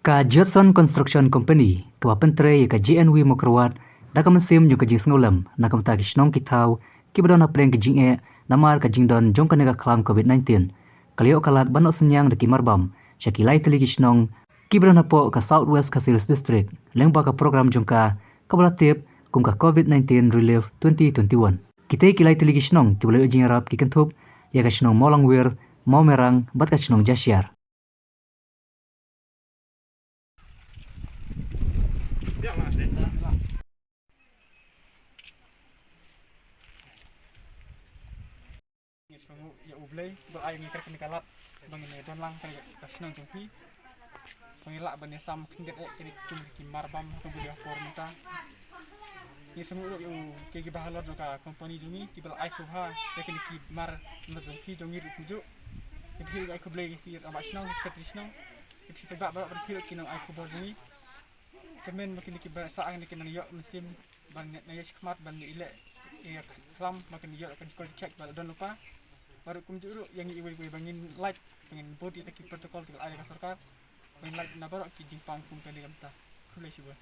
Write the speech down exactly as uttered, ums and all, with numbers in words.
Ka Judson Construction Company, kaba pyntrei ïa ka J N V Mawkyrwat, da ka mynsiem jong ka jingsngewlem na ka bynta ki shnong ki thaw kiba don hapdeng ka jingeh namar ka jingdon jong kane ka khlam COVID nineteen, ka la ïoh ka lad ban noh synñiang da ki marbam sha ki lai tylli ki shnong kiba don hapoh ka South West Khasi Hills District, lyngba ka program jong ka kaba la tip kum ka COVID nineteen Relief twenty twenty-one. Kitei ki lai tylli ki shnong kiba la ïoh jingïarap ki kynthup ïa ka shnong Mawlangwir, Mawmerang bad ka shnong Jashiar. Ngi sngewnguh ïa U Blei ba ai ngi kane ka lad ba ngin ïa don lang kane ka shnong jong phi. Ba ngin lah ban ïa sam khyndiat eh kine ki marbam ha ka por mynta. Ngi sngewnguh ïa u, ki, kiba halor jong ka company jong ngi kiba la ai sngewbha ïa kine ki mar, mar jong phi jong ngi ruh kumjuh. Ïa phi ruh ai khublei ïa phi rangbah shnong, secretary shnong. Ïa phi paidbah baroh ba phi ruh ki nongai khubor jong ngi. Kyrmen ba kine kiba sah kane ki nang ïoh mynsiem ban nang ïoh shakhmat ban ïaleh ïa ka khlam ba kin ïoh ka jingkoit jingkhiah ba la don lypa. Baroh kumjuh ruh ïa ngi iwei iwei ba ngin lait, ba ngin bud ïa ki protocol kiba la ai da ka sorkar. Ba ngin lait na baroh ki jingpang kum kane ka bynta. Khublei shibun.